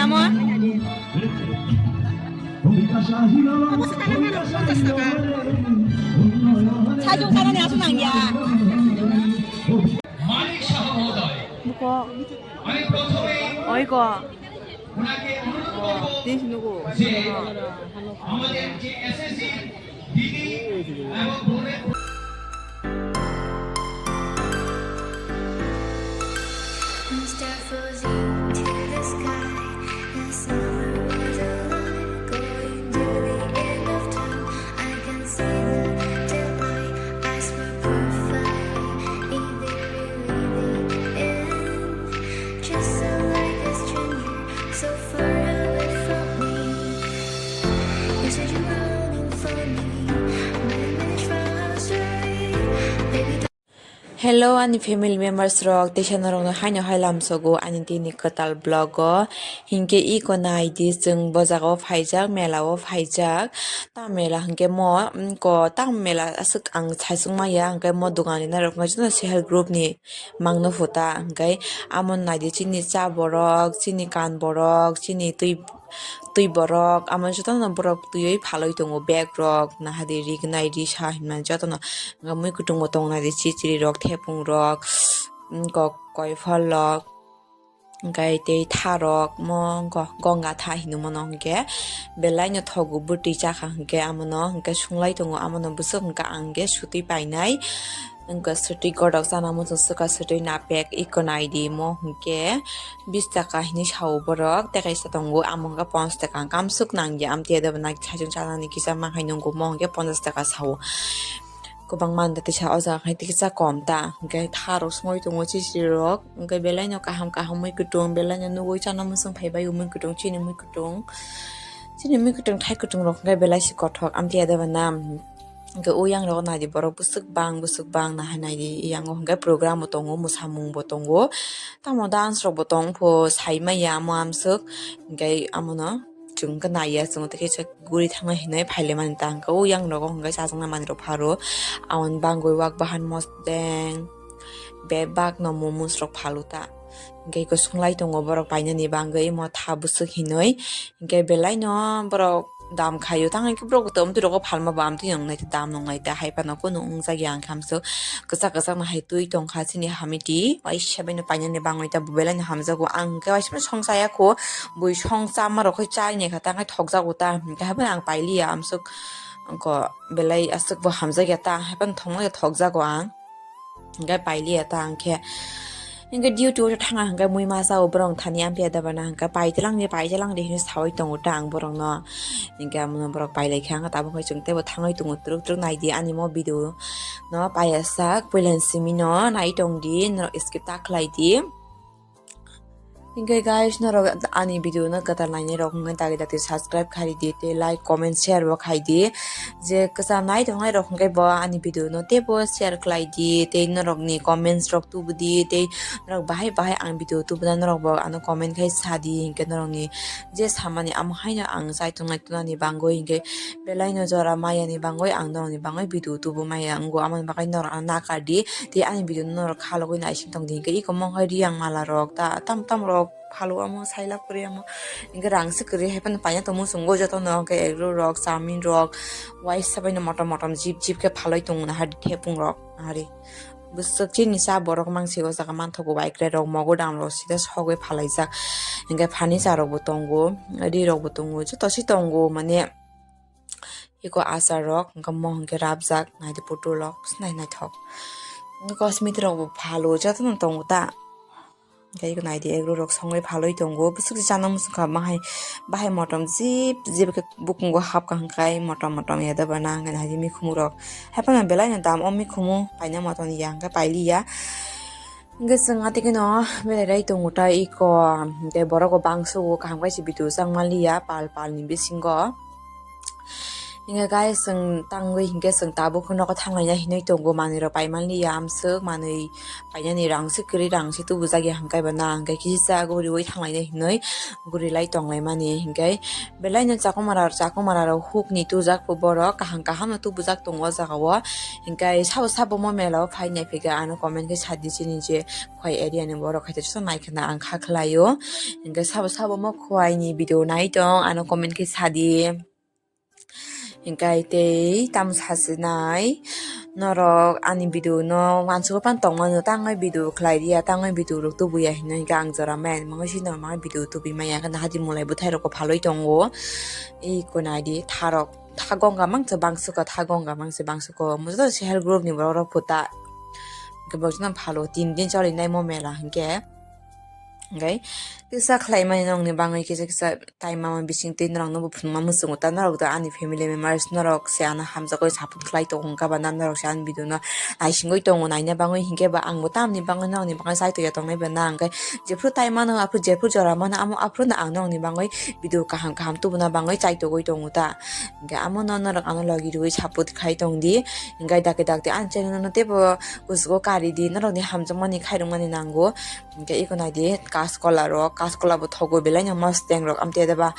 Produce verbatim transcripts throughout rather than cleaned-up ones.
Amo? Sajung kanani aswk nangya. Manik সাহা মহোদয়, Buko. আমি প্রথমেই Oi ko. ওনাকে অনুরোধ করব This nugo. যে আমাদের যে এসএসজি দিদি এবং বোনের Stars falling to the sky. The summer was alive, going to the end of time. I can see the daylight as my profile. Is there really the end? Just so like a stranger, so far away from me. You said you were longing for me. Many, many trials to read. Baby, Hello ani family members rok, teisa norokno haino hai lamsogo ani tini kwtal vlog o. Hinkhe iko naidi chwng bo jaga o phaijak, mela o phaijak. Tamo mela hinkhe mo, mm, ko tamo mela aswk ang saichung maya, hinkhe mo dogan rina rok wngkha joto self help group ni mangno phuta, hinkhe amo naidi chini cha borok, chini kan borok, chini twi twi borok, amo jotono borok twiwi phalwi tongo, bag rok, nahadi rignai risa hinmani jotono, wngkha mui kutung bo tongnai di, chichiri rok, thepung rok, mm, kok koiphal rok, hingkai tei tha rok, mo wngkha gonga tha hinwi mano, hingke belai no thogo bwtwi chakha, hingke amono hingke sunglai tongo, amono bwswk hingka ang hingke sutwi painai. Wngkha swtwi godok chana muchung swkha, swtwi napek iko naidi mo hinkhe bis taka hinwi sao borok, tei kaisa tongo amo hinkhe ponch taka kamswk nangya, amtwi adebo nai saichung chanani kisa mankhai nungo mo hinkhe ponchas taka sao. Kwbangma wngkha tisa o jaga khai kisa kom ta hinkhe tharok songwi tongo chichirok hinkhe belaino kaham kaham mui kutung belaino nugwi chana muchung phaibai mui kutung chini mui kutung chini mui kutung thai kutungrok hinkhe belai se kothok amtwi adebo na. Hingke o yang rogo naidi borok bwswk bang bwswk bang nahai naidi, yango hingke program bo tongo, mwsamung bo tongo, tamo dance rok bo tong pho, sai maya amo amswk, hingke amono chwng khe naiya, chwng tei kisa guri thangna hinwi phailaimani ta hingke o yang rogo hingke chajaknai manwi rok pharo, aboni bangwi wak bahan mosdeng, bebak no momos rok phalo ta. Hingke iko sunglai tongo borok painani bagwi, imo tha bwswk hinwi. Hingke belai no borok dam khaio, tang hingke borok twi rok phalma bo amtwi nongnai, dam nongnai ta hai phano kunu wngjakya ang khamswk. Kwchak kwchak no hai twi tongkha chini hamiti, waisa bai no painani bagwi ta belai no hamjago. Ang hingke waisa bai song chaya kho, bui song chama rok khai chai naikha, tang hai thokjago ta, hingke hai phano ang pailiya amswk. Wngkha belai aswk bo hamjakya ta, hai phano thokma thokjago ang. Hingke pailiya ta hingke, hingke duty o thanga hingke mui masa o borok thani amphi adabana hingke paitelang de, paitelang de hinwi sawi tongo ta ang borokno. Hingke amono borok pailaikha, ang tabuk hai chwng teibo thangwi tongo, twrwk twrwk naidi ani mo video no paiyasak, puilan simi no nai tongdi, norok skip ta khlaidi. Hingke guys, norok ani video no kwtal nainai rok hingke dagi dagi subscribe khai di, tei like, comment, share bo khai di. Je kwcham nai tongnai rok hingke bo ani video no teibo share khlai di, tei norok ni comments rok tubu di, tei norok bahai bahai ang video tubuna norok bo ano comment khai sa di, hingke norok ni je samani amo haino ang chai tongnai tunani bangwi hingke belai no jora maya ni bangwi ang norok ni bangwi video tubu maya wngo, amoni bagwi norok ano nakar di. Tei ani video no norok khalogwi naising tong di, hingke iko mokhe riyang mala rok ta tam tam rok phalo, amo sailak kwrwi amo hingke rang se kwrwi hai phano paina tongmo chwng o jotono hingke egg roll rok, chowmin rok, waisa bai no motom motom jip jip khe phalwi tongo nahari thepung rok nahari bwswk chini cha borok mangsi o jaga manthogo bai kwrwi rok mogo dam rok sida sogwi phalaijak hingke furniture rok bo tongo ri rok bo tongo joto se tongo mane. Iko achar rok hingke mo hingke rabjak naidi putul rok sinai naithok. Hingke cosmetic rok bo phalo jotono tongo ta. Hingke iko naidi egg roll rok songwi phalwi tongo. Bwswk se chana muchungkha bahai, bahai motom jip jip khe bukungo hapkha hingkai motom motom ya debana hingke naidi mikhumu rok. Hai phano belai no dam o mikhumu paina motom ya hingke pailiya. Hingke chwng atike no berai rai tongo ta iko, hingke borok bo bangsugo kaham khe se video chang manliya pal pal ni bisingo. Hinkhe guys, chwng tangwi hinkhe chwng tabuk nogo thanglaina hinwi tongo, manwirok paimanliya amswk, manwi painani rangse kwrwi, rangse tubujak ya hinkhe ba na, hinkhe kisa guriwi thanglaina hinwi gurilai tonglaimani. Hinkhe belaino chakumara, chakumararok hukni tubujak bo borok kaham kaham no tubujak tongo o jagao. Hinkhe sabo sabo mo mela o phainai phikhe ano comment khe sadi chini je Khowai area ni borok hai teisa naikhwna ang kha khlaio. Hinkhe sabo sabo mo Khowai ni video nai tong ano comment khe sadi. Hinkhe tei tamo sasinai norok ani video no wansukgo phano tongmano, tangwi video khlai riya, tangwi video rok tubuya hinwi hinkhe ang jora maya ni bagwi si norok bagwi video tubi maya, hinkhe hadi mulai bwthai rok phalwi tongo. Eko naidi tharok, tha gongga mangse bangsuko, tha gongga mangse bangsuko, mujado self help group ni borok rok phuta. Hinkhe bo phano phalo tin din cholinai mo mela hinkhe. Hinkhe kisa khlaimani nokni bagwi kisa kisa time mama bising twi norokno bo phunukma muchungo ta, norok do ani family members, norok se ano hamjakgwi support khlai tongo, wngkha ba na norok se ani video no naisingwi tongo naina bagwi, hinkhe ba ang bo tamni bagwi norokni bagwi chai tongya tongnai ba na, hinkhe jephru time mano aphru jephru jora mano amo aphru no ang norokni bagwi video kaham kaham tubuna bagwi chai tongwi tongo ta, hinkhe amo no norok ano logi rwui support khai tong di, hinkhe dakti dakti ani channel no teibo kuchugo kari di, norokni hamjakmani khairokmani nango. Hinkhe eko naidi kaskola rok, kaskola bo thogo belai no mosteng rok amtwi adaba.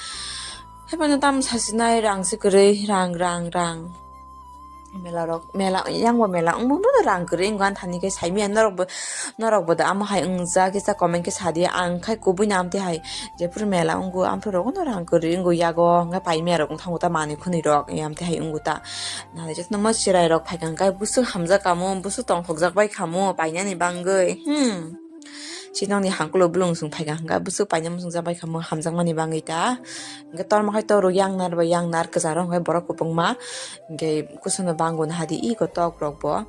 Haibano tam sasinai rang se kwrwi, rang, rang, rang. Mela rok, mela, yang bo mela wngmo no rang kwrwi wngkha ani thani khe saimanya norok bo, norok bo da amo hai wngjak kisa comment khe sadi, ang khai kubui no amtwi hai jephuru mela wngo amtwi rogo no rang kwrwi wngo yago, hwnkhe paimanya rok wngthango ta manwi khwnwi rok, amtwi hai wngo ta. Nai jotono mo chwrai rok phaikha hwnkhe buswk hamjak kamo, buswk tongthokjak bai kamo painani bangwi, hmm. Chinokni hangkulo bwlwng chwng phaikha hwnkhe bwswk paina muchungjak bai kha hamjakmani bagwi ta. Hwnkhe torma khai toro yang nar bai yang nar kwcharo hwnkhe borok kwbangma. Hwnkhe kusuno bangwi nahadi iko tok rok bo.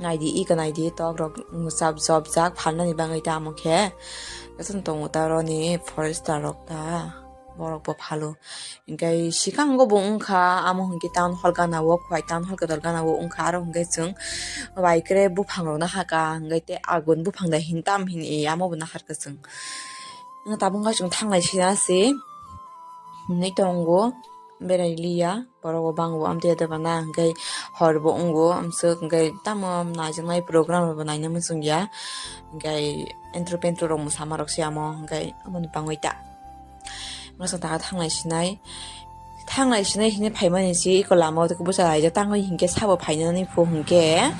Naidi iko naidi tok rok chap chop jak phalnani bagwi ta omo khe. Jotono tongo ta oroni forester rok ta. Borok bo phalo. Hinkhe swkango bo wngkha, amo hinkhe town hall gana o, Khowai town hall kwtal gana o wngkha, aro hinkhe chwng bai kre buphang rok nahaka, hinkhe tei agun buphang da hin tam hin e, amo bo naharkha chwng. Wngkha tabuk wngkha chwng thanglai sina se hinwi tongo, berai liya, borok bo bang bo amtwi adaba na, hinkhe hor bo wngo, amswk hinkhe tamo naijaknai program rok bo naina muchungya, hinkhe entro pentro rok mwsama rok se amo, hinkhe amoni bangwi ta. Masa taka thanglai sinai. Thanglai sinai hinwi phaimani si iko lama o bwsa laijak tangwi hinkhe sabo phainani phu hinkhe.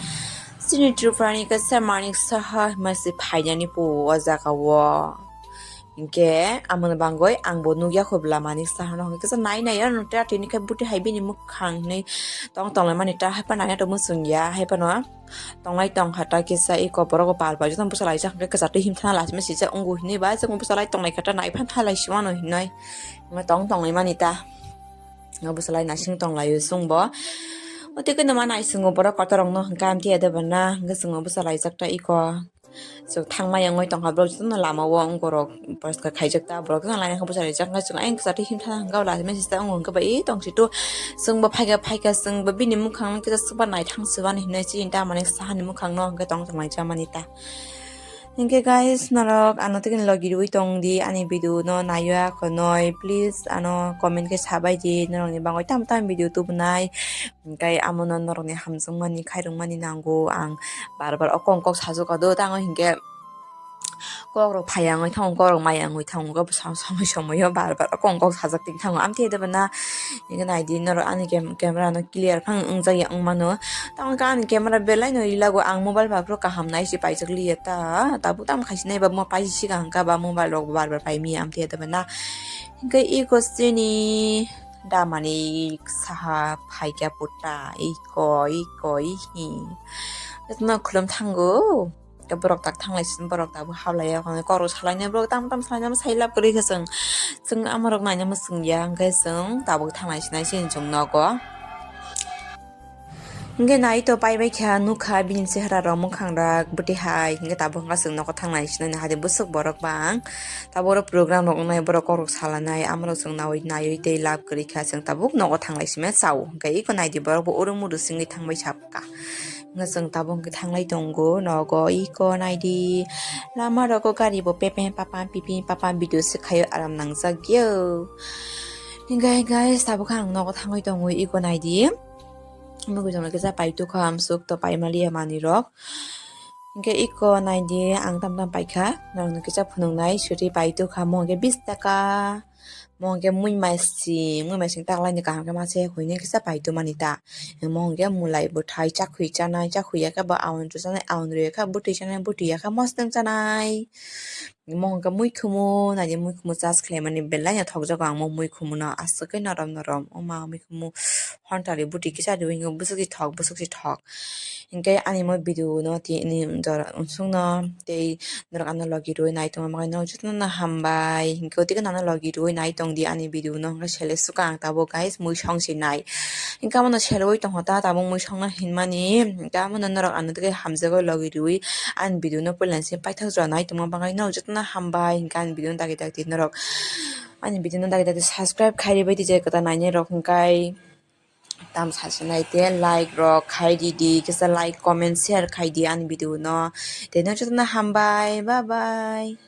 Chini Tripura ni kisa Manik Saha hima si phainani phu o jaga o. Hinkhe amoni bangwi ang bo nukya kho bwla Manik Saha no hinkhe kisa nai nai ano ta tini khe buti hai bini mwkhang hinwi tong tong lai mani ta haiphano nai nai tongma chwngya haiphano. Tonglai tongkha ta kisa iko borok bo pal pai jotono bwsa laijak hwnkhe kwchar twi himthana lachimani sijak wngo hinwi bai chwng bwsa lai tonglaikha ta naiphantha lai simano hinwi tong tonglaimani ta bwsa lai naising tonglaio chwngbo. O tei khe numa naisingo borok kotorokno hwnkhe amtwi adebana hwnkhe chwngno bwsa laijak ta iko chwng thangma yangwi tongkha borok jotono lama o ungkorok. Poriskar khaijak ta borok jotono laina khe bwsa laijak wngkha chwng ayang kwchar twi himthana hwnkha o lachimani sijak wngo hwnkhe bai tongsi to chwngbo phaikha phaikha chwngbo bini mwkhang no kisa swkba naithang swbani hinwi chini ta mani sahani mwkhang no hwnkhe tong tonglaijak mani ta. Hinkhe guys, norok ano tei logi rwui tong di ani video no naiya khonoi, please ano comment khe sabai di norokni bagwi tamo tamo video tubunai. Hinkhe amono norokni hamjakmani khairokmani nango ang bar bar o kok kok sajak kha do tango hinkhe kok rok phai yangwi thango, kok rok mai yangwi thango, somoi somoi o bar bar o kok kok sajak tong thango amtwi adebana. Hinkhe naidi norok ani cam-, camera no clear phang wngjak ya wngmano. Tamo khe ani camera belai no rilago, ang mobile bai phuru kaham nai se paijak liya ta. Tabuk tamo khai se nai ba mo paisi siga hwnkha ba mobile rok bar bar pai mia amtwi adebana. Hinkhe iko chini damani saha phaikya puta iko iko ihi. Jotono khulum thango. Tei borok tak thanglai sini borok tabuk hablai ya, kok rok salainai borok tam tam salainai sai lab kwrwi khe chwng, chwng amorok naina muchung ya, hwnkhe chwng tabuk thanglai sinai chini chwng nogo. Hwnkhe nai to pai bai kha nukha bini chehra rok mwkhang rak bwtwi hai, hwnkhe tabuk wngkha chwng nogo thanglai sinai nahadi bwswk borok bang. Tabuk oro program rok wngnai borok kok rok salanai amorok chwng naui naiwi tei lab kwrwi kha chwng tabuk nogo thanglai sima chao, hwnkhe iko naidi borok bo oro mudu singwi thangbai sap. Ka. Hwnkhe chwng tabuk hwnkhe thanglai tongo nogo iko naidi. Lama rogo gari bo pepe papa pipi papa video se khaio aram nangjak yo. Hinkhe guys, tabuk ang nogo thangwi tongwi iko naidi. Mui kuchung no kisa paitukha, amsuk to paimaliya manwi rok. Hinkhe iko naidi, ang tam tam paikha, norokno kisa phunuknai suri paitukha, mo hinkhe bis taka. Mo hinkhe mui maising, mui maising taklaini kaham khe masa huini kisa paitumani ta. Mo hinkhe mulai bwthai, chakhwi chanai, chakhwi yakhe bo aun rw chanai, aun rw yakhe bwtwi chanai, bwtwi yakhe mosdeng chanai. Mo hinkhe mui khumu, naidi mui khumu charge khlaimani belai no thokjago ang mo mui khumuno, aswk khe norom norom. O ma, mui khumu hontali bwtwi kisa riwi hinkhe bwswk si thok, bwswk si thok. Hinkhe ani mo video no tini jora unsukno tei norok ano logi rwi nai tongma bagwi no jotono no hambai. Hinkhe tei nano logi rwi nai tongdi ani video no, hinkhe sele suka ang tabuk guys, mui song si nai. Hinkhe amo no selwi tongkha ta tabuk mui songna hinmani, hinkhe amo no norok ano tei hamjagwi logi rwi ani video no puila se paithak jora nai tongma bagwi no jotono hambai. Hinkhe ani video no dagi dagi norok ani video no dagi dagi subscribe khai ribai tei je kwtal nainai rok hinkhe tam sasinai te like rok khai di di, kisa like, comment, share khai di ani video no. Tei no jotono hambai, bye bye.